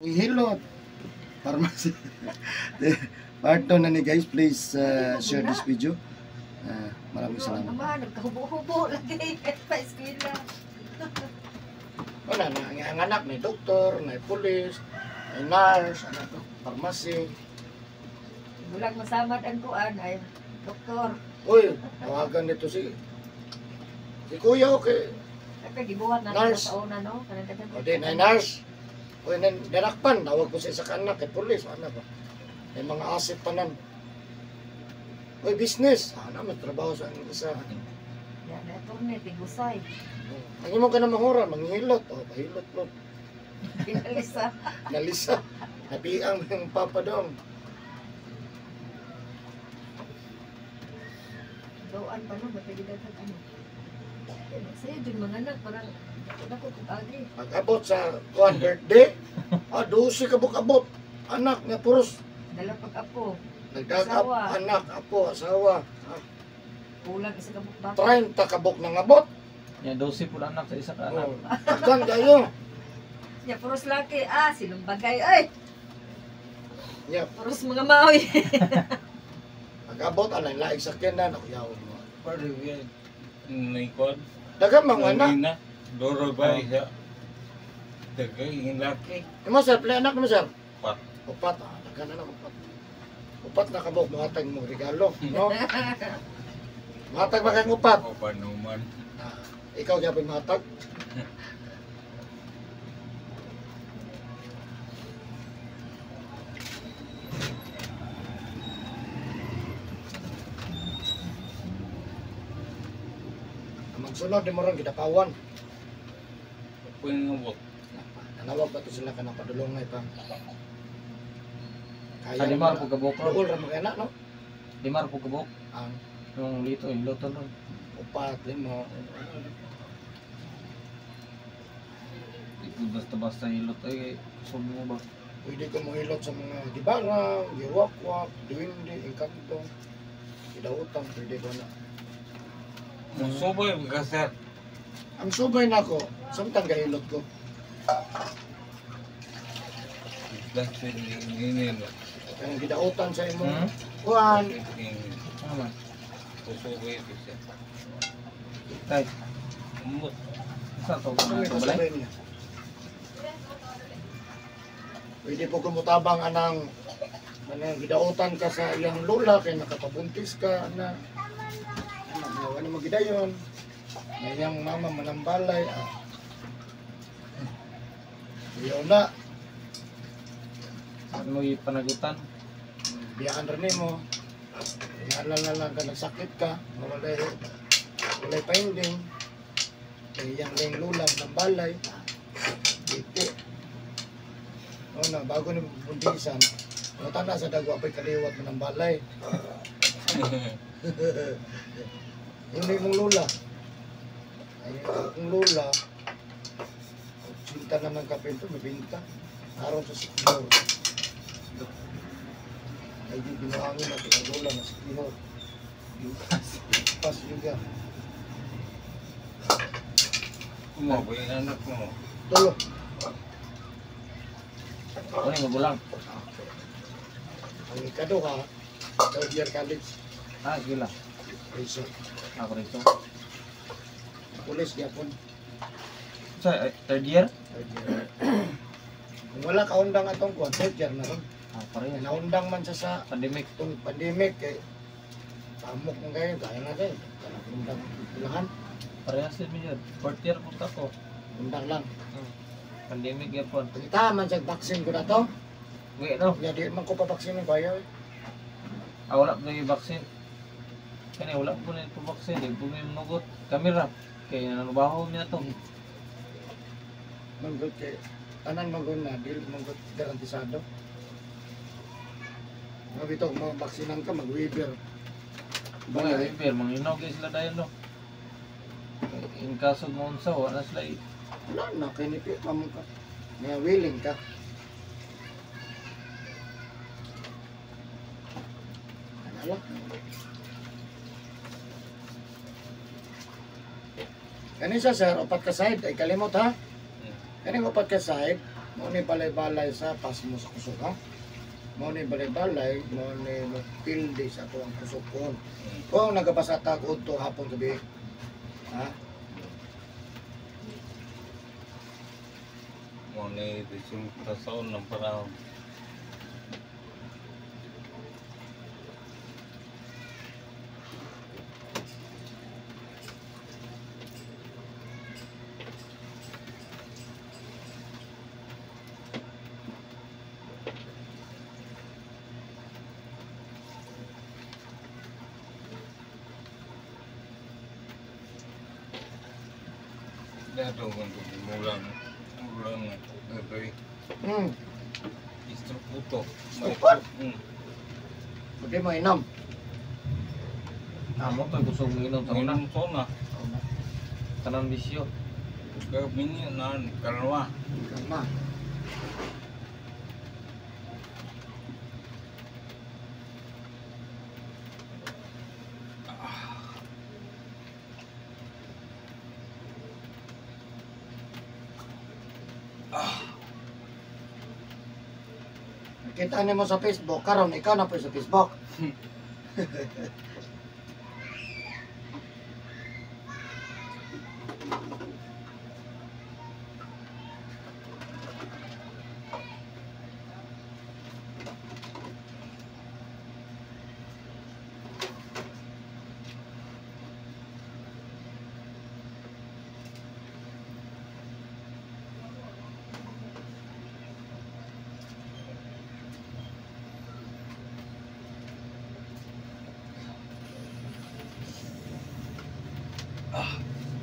Hilot. Pharmacy. Part 2 na ni, guys, please share this video. Maraming salamat. Ama, nagkahubo-hubo lagi. Pa eskwela. Wala na, ang anak may doktor, may pulis, may nurse, ano to, pharmacy. Bulag masamad ang kuan ay doktor. Uy, tawagan nito si Kuya, okay. Kaya gibuhat na Nurse. sa una, no? Kanang daghan. O di, na nurse. Uy, nanakpan, tawag ko sa isa ka anak, kay pulis, ano ba? May mga asset pa nan. Uy, business. Ano, may trabaho sa ang isa. Ya, na turne tigusay. Ang imong ka na mahura, manghilot. O, pahilot mo. Pinalisa. Nalisa. Napiang yung papa dong. Doan pa no, batagi daghan ano. Sa'yo dyan mga anak, parang dako kog agi. Pag-abot sa kuan birthday, 12 ka abot. Anak nga puros. Dala pag apo, Nagdagap, Asawa. Anak, apo, asawa. Kulang isa ka bukbak. 30 ka buk nang abot. Ya, 12 po anak sa isa ka anak. Oh, daghan kayo. Ya puros laki, silumbagay ay. Ya, Puros mga maoy. pag-abot anay laig sakyanan ako yaw mo. Pare yan. May kwan. Daghan mga anak. Nangina. Doro ba isa? Dagay yung laki. Imo sir, pila anak mo, sir? Upat. Upat, daghan anak, upat. Upat na kabuk mohatag mo regalo, no? Mohatag ba kang upat? O panuman. Ikaw gyapon mohatag? Ang magsunod di mo ron gidapawan. Pwede nga bot. Nanawag ba to sila ka ng padulongay pa? Kaya Sa lima po kabuk ron. Duol ra mga anak, no? Lima po kabuk. Ang Yung lito, yung luto ron. upat, lima. Di po basta-basta ilot. Ay, subo mo ba? Pwede ko mohilot sa mga gibara, giwakwak, duwindi, engkanto. Gidautan, pwede ko na. Musubay ka, sir. Ang subay nako, samtang gahilot ko. Dahil hindi no. Ang gidautan sa imong kuan, Ano man? Musubay ka, sir. Tay, Umot. sa to? ano Ano yung balay? kasabay niya? Pwede po kumutabang anang anang gidautan ka sa iyang lola kay nakapabuntis ka na ano, ano magidayon na iyang mama manambalay. Iyaw na. Ano mo ipanagutan? Biyaan rin mo. Naalala lang ka, nagsakit ka, walay painding. Kay iyang lang lula manambalay. Diti. O na, bago ni buntisan, mata na sa dagwa pa'y kaliwat mo ng balay. Yun na imong lula. Ay, akong lula, 80 naman kapento, may binta. Aron sa sikihor. Ay, di binuhangin natin ang lula na sikihor. Pas juga. Umabay yung anak mo. Tulo. Ano yung magulang? Ang ikaduha, third year college. Sige lang. Preso. Ako rito. Pulis gyapon. Sa third year? Third year. Kung wala kaundang atong kuan, third year na ron. Pareho. Naundang man siya sa Pandemic. itong pandemic kay tamok ng kayo, kaya natin. Undang ulahan, Parehas din yun. Fourth year po ako. undang lang. Pandemic yapon. Pangita man siya vaccine ko na to. Wait, no. Ya di man ko pa vaccine ko ayaw. Wala po yung vaccine. Kani wala po na yung vaccine. Di po may magot. Kamera. Kaya nanubaho niya to. Manggot kay tanan manggot na dili manggot garantisado. Mga bitaw mo vaksinan ka mag-waiver. Mga river, mga inaw kayo sila dahil no. In kaso mo unsa, wala sila eh. Wala na kay ni pa mo ka. Nga willing ka. Ano lang. Kani siya sir, upat ka side, ay kalimot ha. Kani upat ka side, Mao ni balay-balay sa pasmo sa kusog, ha? Mao ni balay-balay, mao ni mopildi sa ato ang kusog. Kung nagabasa tag udto hapon gabi. Ha? Mo ni resulta sa unang panahon. Dato kung mulang mulang datoy istruputo. Istrukot? Hmm. Pwede mo inom. Amo to kusog mo inom sa una. Inom sona. Tanan bisyo. Gabini nan kalwa. Kalma. Nakita nimo sa Facebook, karon ikaw na po sa Facebook.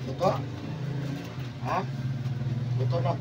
Luto? Ha? Luto na.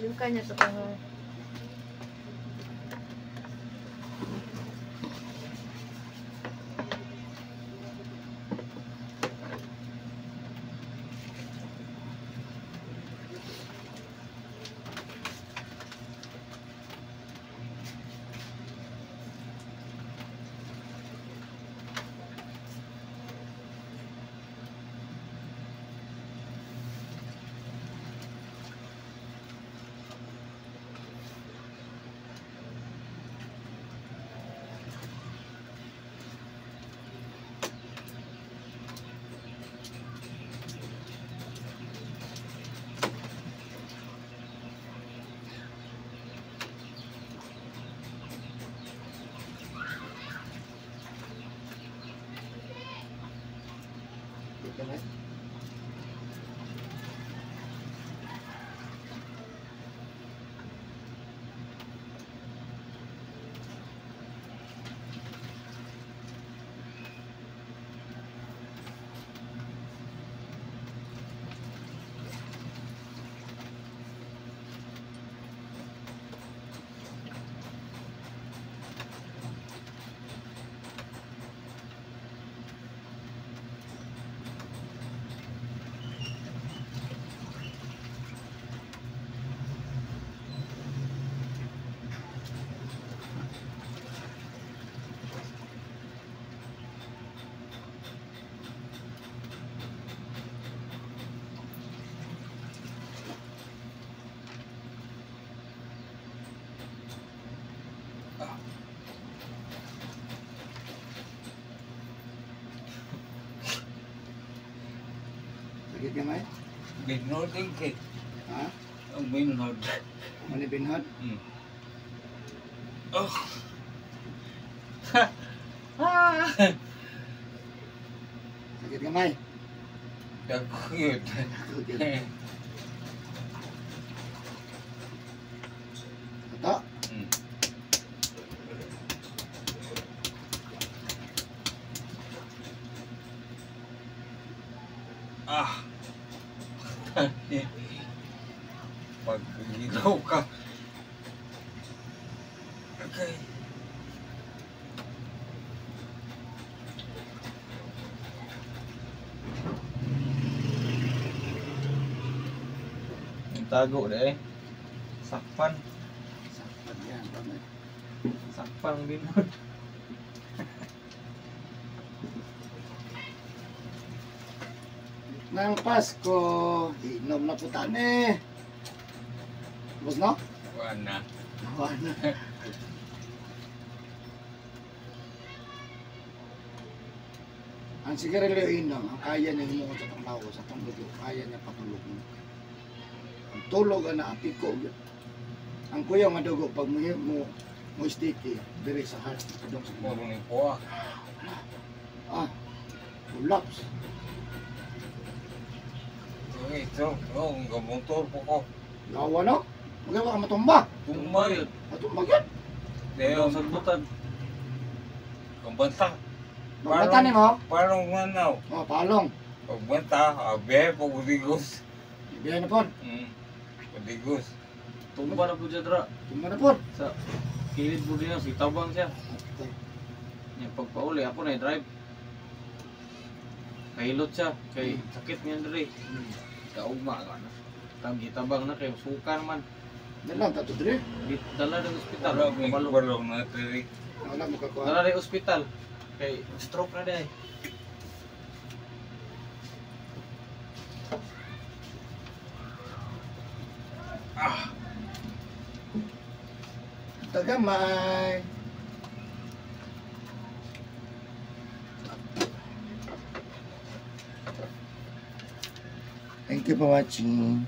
Yung kanya sa pangalan. Dito na. Sakit ka may? Binod din kay. Ha? Ang binod. Ano binhod? Hmm. Oh. Sakit ka may? Dagkuyot. Okay. Luto? Hmm. Ah. Pag-ilaw ka. Okay. Tago de eh. Sakpan. Sakpan yan. Tama. Sakpang binod. Nang Pasko, inom na po tani. Tapos na? Wala na. Wala na. Ang sigarilyo inom, ang kaya niya himuon sa tong lawas, sa tong dugo, kaya niya patulog. Ang tulog ang naapiko. Gyud. Ang kuya nga dugo, pag mo sticky, diri sa heart, kadong sa Muro ni kuha. Ah, collapse. Ito, oh, ang motor po ko. Lawa no? Magawa ka matumba. Tumba yun. Matumba gyud. Dayon, Sa butan. Pagbanta. Magbata ni mo? Parang manaw. Oh, palong. Pagbanta, abe, pagdigos. Ibiyan na po. Pagdigos. Tumba na po siya dra. Tumba na po. Sa kilid po din si tabang siya. Yung pagpauli ako na drive. Kahilot siya kay sakit niya diri. Kaugma ka na. Tang gitabang na kay suka naman. Dalang tato diri. Dala ng ospital. Wala may Kabalo. balong na diri. Wala mo kakuha. Dala ng ospital. Kay stroke na day. Tagamay. Thank you for watching.